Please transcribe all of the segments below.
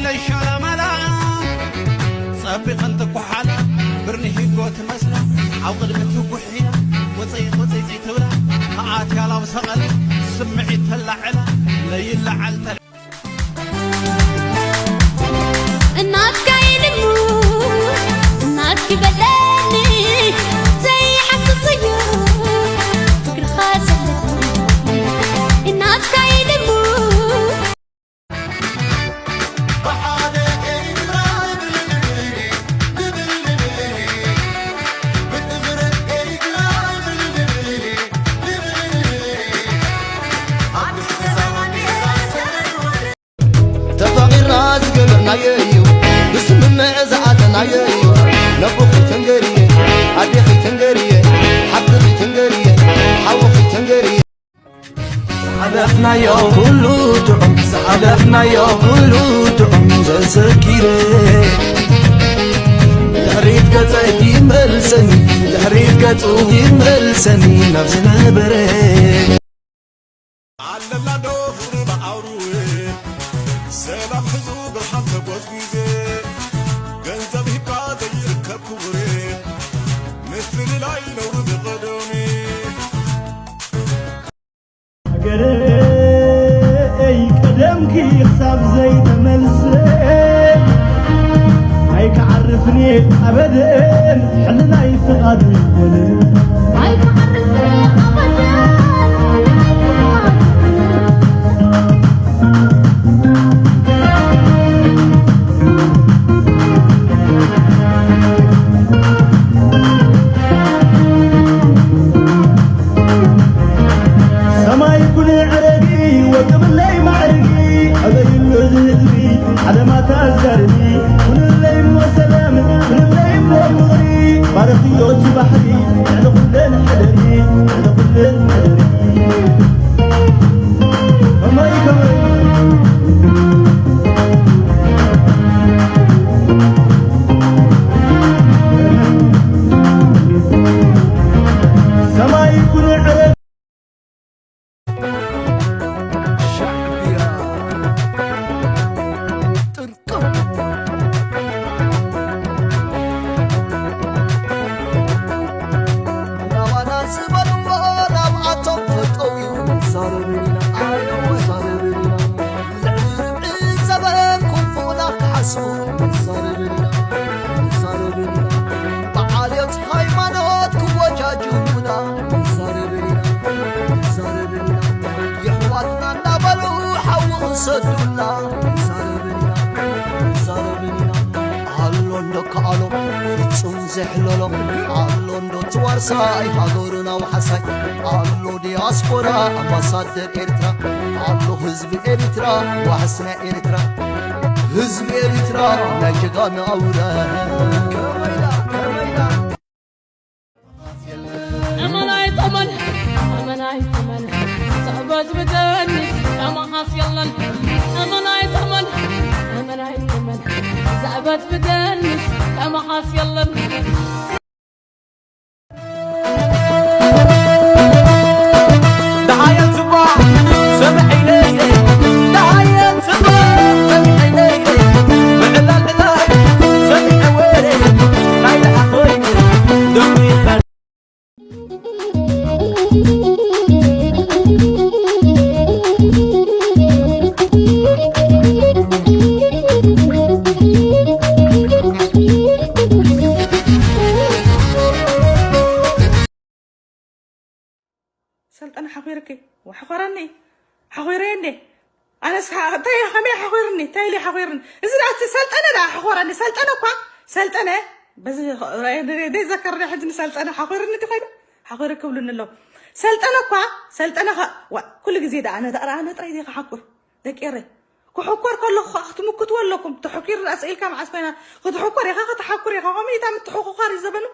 ለሻላማላ ጸቢቐን ትኳሓላ ብርኒ ሂጎ ትመስላ ኣብ ቅድሚ ትጉሒላ ወፀይ ወፀይ ፀይ ትብላ ከኣትያ ላብ ሰቐለ ስምዒት ተላዕላ ለይለዓል ተለ እናትካ ኢልሙ እናትኪ በለኒ ዘይሓስስ እዩ ፍቅርኻ ዘለኒ እናትካ ኢልሙ ተፋቒርና ዝገበርናዮ እዩ ብስምምዕ ዝኣተናዮ እዩ ነቦኺ ተንገርየ ኣዴኺ ተንገርየ ሓብትኺ ተንገርየ ሓውኺ ተንገርየ ዝሓለፍናዮ ኩሉ ጥዑም ዝሓለፍናዮ ኩሉ ጥዑም ዘዘኪረ ንድሕሪት ገጸይ ይመልሰኒ ንድሕሪት ገጹ ይመልሰኒ ናብ ዝነበረ ኣለና ዶ ፍቕሪ ብኣውርዌ ሰላም ሕዙ ብርሃን ተጎዝጒዜ ገንዘብ ሂብካ ዘይርከብ ክቡሬ ምፍልላይ ነውሪ ብቐደሜ ሃገረይ ቀደምኪ ክሳብ ዘይተመልሰ ኣይክዓርፍን እየ ኣበደን ሕልናይ ፍቓዱ ይኾነ ሰማይ ኩነ ዕረጊ ወቅብለይ ማዕርጊ ዕበይሉ እዚ ህዝቢ ዓለማት ኣዛርቢ ኩንለይ እሞ ሰላም ኩንለይ እሞ ፍቕሪ ባረኽዮ እቲ ባሕሪ ልዕሊ ኩለን ሕደሪ ልዕሊ ኩለን ሕደሪ ከመይ ከመይ ሰማይ ኩነ ዕረጊ ናባና ዝበልዎ ናብኣቶም ተጠውዩ ንዛረብን ኢና ኣየው ንዛረብን ኢና ልዕሊ ርብዒ ዘበን ኩንፉና ክሓስቡ ንዛረብን ኢና ንዛረብን ኢና ብዓልዮት ሃይማኖት ክወጃጅቡና ንዛረብን ኢና ንዛረብን ኢና የሕዋትና እናበሉ ሓዊ ክሰዱና ንዛረብን ኢና ንዛረብን ኢና ኣሎ እንዶ ከኣሎ ፍጹም ዘሕለሎ ኣሎ እንዶ ትዋርሳይ ሃገሩ ናውሓሳይ ኣሎ ዲያስፖራ ኣምባሳደር ኤርትራ ኣሎ ህዝቢ ኤርትራ ዋሕስ ናይ ኤርትራ ህዝቢ ኤርትራ ናይ ጀጋኑ ኣውራ እመን ኣይትመን እመን ኣይትመን ዘዕበት ብደንስ ከማኻስ የለን እመን ኣይትመን እመን ኣይትመን ዘዕበት ብደንስ ከማኻስ የለን ደሃየን ጽባ ሰምዐይለየ ደሃየን ጽባ ሰምዐይለየ ምዕላል ዕላይ ሰምዐ ወረ ናይ ደሓኾይ ደሙ ይላል ሰልጠነ ሓኺርኪ ሓኾረኒ ሓኺረኒ ኣነስ እንታይ ከመይ ሓኺርኒ እንታይ ኢለ ሓኺርኒ እዚ ደኣ እቲ ሰልጠነ ደኣ ሓኾረኒ ሰልጠነ እኳ ሰልጠነ በዚ ዘይዘከርኒ ሕጂ ንሰልጠነ ሓኺርኒ እቲ ኮይኑ ሓኺርኪ ብሉኒ ኣለዉ ሰልጠነ እኳ ሰልጠነ ኩሉ ግዜ ደኣ ነዳእራ ኣነ ጥራይ እየ ክሓኩር ደቂ ኤረይ ክሕኮር ከለኹ ከዓ ክትምክትዎ ኣለኩም ተሐኪሩ ደኣ ስኢልካ መዓስ ኮይና ክትሕኮር ኢኻ ክትሓኩር ኢኻ ከምኡ ኢታ ምትሕኹኻር እዩ ዘበኑ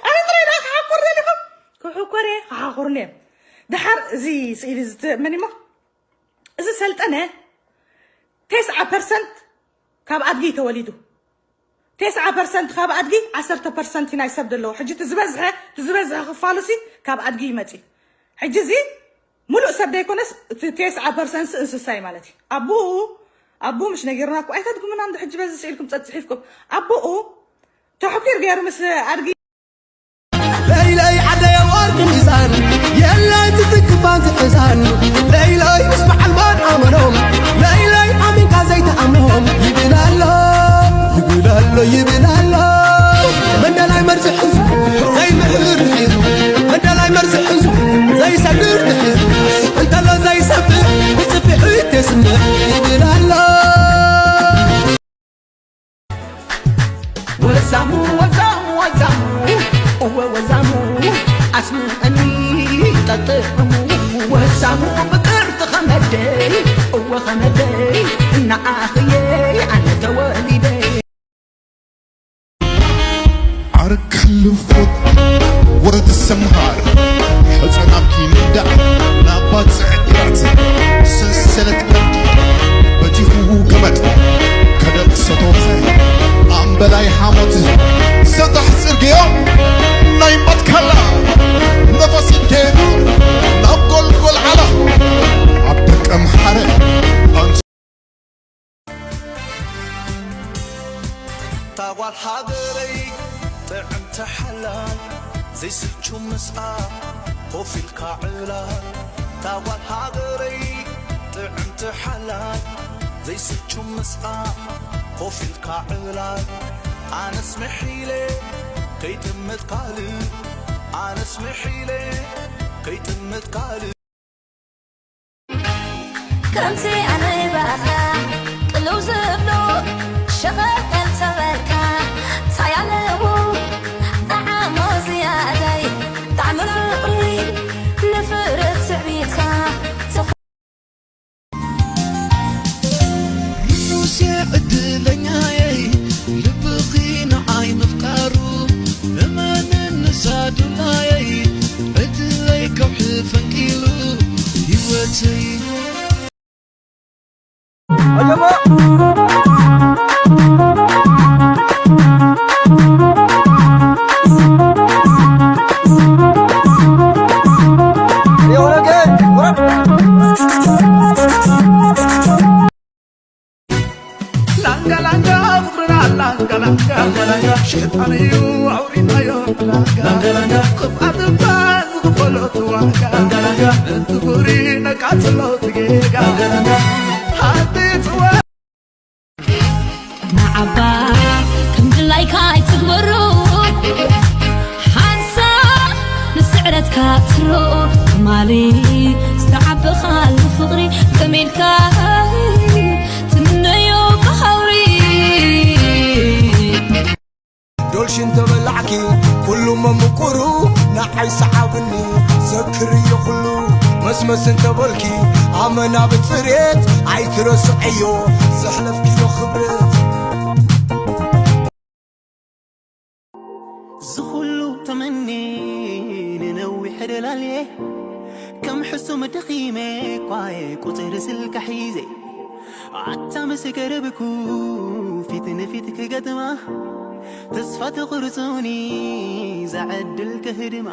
ኣነ ጥራይ ደኣ ክሓኩር ደሊኹም ክሕኮር እየ ክሓኹርኒ እዮም ደሓር እዚ ስኢል እዚ መን እሞ እዚ ሰልጠነ ቴስዓ ፐርሰንት ካብ ኣድጊ እዩ ተወሊዱ ቴስዓ ፐርሰንት ካብ ኣድጊ ዓሰርተ ፐርሰንት እዩ ናይ ሰብ ዘለዎ ሕጂ እቲ ዝበዝሐ እቲ ዝበዝሐ ክፋሉሲ ካብ ኣድጊ እዩ መፅዩ ሕጂ እዚ ሙሉእ ሰብ ዘይኮነስ እቲ ተስዓ ፐርሰንት እንስሳ እዩ ማለት እዩ። ኣቦኡ ኣቦኡ ምሽ ነጊርና እኮ ኣይተድግሙና። እንዶ ሕጂ በዚ ስኢልኩም ጸጽሒፍኩም ኣቦኡ ተሕኪር ገይሩ ምስ ኣድጊ ለይለይ ዓደየ ወርቂ ሚዛን የላይ ትትክፋን ትሕዛን ለይለይ ምስ በዓል ማን ኣመኖም ለይለይ ኣሚንካ ዘይተኣምኖም ይብል ኣሎ ይብል ኣሎ ይብል ኣሎ መንደላይ መርዚ ሕዙ ዘይምህር ድሒሩ መንደላይ መርዚ ሕዙ ዘይሰግር ድሒሩ እንተሎ ዘይሰብር ብጽፊሑ ይተስምዕ ይብል ኣሎ ወዛሙ ወዛሙ ወዛሙ እወ ወዛሙ ኣስምዐኒ ጠጥዕሙ ወዛሙ ብቅርት ኸመደይ እወ ኸመደይ እናኣኽየይ ኣነ ተወሊደ ዓርካ ልፉት ወረድ ሰምሃር ሕፀናብኪ ንዳዕ ናባ ፅዕዳት ሰንሰለት በቲኹ ገመድ ከደቕ ሰቶኸ ኣምበላይ ሓሞት ሰጣሕ ፅርግዮ ናይ መትከላ ነፈስ ይደሩ ናብ ጎልጎል ዓላ ኣብ ደቀ ምሓረ ታጓል ሃገረይ ጥዕምቲ ሓላል ዘይስልቹ ምስኣ ኮፍ ኢልካ ዕላል ታጓል ሃገረይ ጥዕምቲ ሓላል ዘይስልቹ ምስኣ ኮፍ ኢልካ ዕላል ኣነስ ምሒለ ከይጥምት ካልእ ኣነስ ምሒለ ከይጥምት ካልእ ከምቲ ኣነ ብኣኻ ቅልው ዝብሎ ሸቐል ተበልካ ታይ ኣለዎ ጠዓሞ ዝያዳይ ጣዕሚ ፍቕሪ ንፍረት ትዕቢትካ ርሑስ እየ ዕድለኛየይ ልብኺ ንዓይ ምፍቃሩ እመንን ንሳ ዱላየይ ዕድለይ ከውሒ ፈንቂሉ ህይወተይ ላንጋ ላንጋ ፍቅርና ላንጋ ላንጋ ሸጣን እዩ ኣውሪናዮ ላንጋ ላንጋ ክፍኣት እባ ዝኽፈሎ ዋጋ ላንጋ ላንጋ እቲ ፍቅሪ ነቃጽሎ ትጌጋ ላንጋ ላንጋ ሃቲ ጽዋ ንዓባ ከም ድላይካ ኣይትግበሮ ሓንሳብ ንስዕረትካ ትሮ ትማሊ ዝተዓበኻሉ ፍቕሪ ከመይ ኢልካ ትምነዮ ብሃውሪ ዶልሽን ተበላዕኪ ኩሉ መምቁሩ ንዓይ ሰዓብኒ ዘክርዮ ኩሉ መስመስ እንተበልኪ ኣመና ብፅሬት ኣይትረስዐዮ ዘሕለፍክዮ ክብረት ዝኹሉ ተመኔ ንነዊሕ ደላልየ ከም ሕሱም ደኺመ ኳየ ቁፅሪ ስልካ ሒዘ ኣታ ምስ ገረብኩ ፊት ንፊት ክገጥማ ተስፋ ተቑርፁኒ ዛዕድል ክህድማ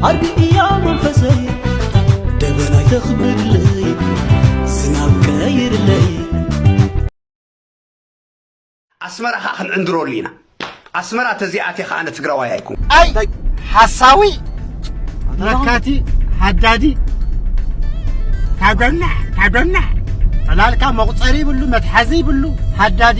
ኣርግእያ መንፈሰይ ደበናይ ተኽብድለይ ዝናብ ቀይርለይ። ኣስመራ ኸዓ ክንዕንድረሉ ኢና። ኣስመራ ተዚኣትየ ኸዓ ኣነ ትግራዋይ ኣይኮንኩ። ኣይ ሓሳዊ መካቲ ሃዳዲ ካጎና ካጎና ዕላልካ መቁፀሪ ይብሉ መትሓዚ ይብሉ ሃዳዲ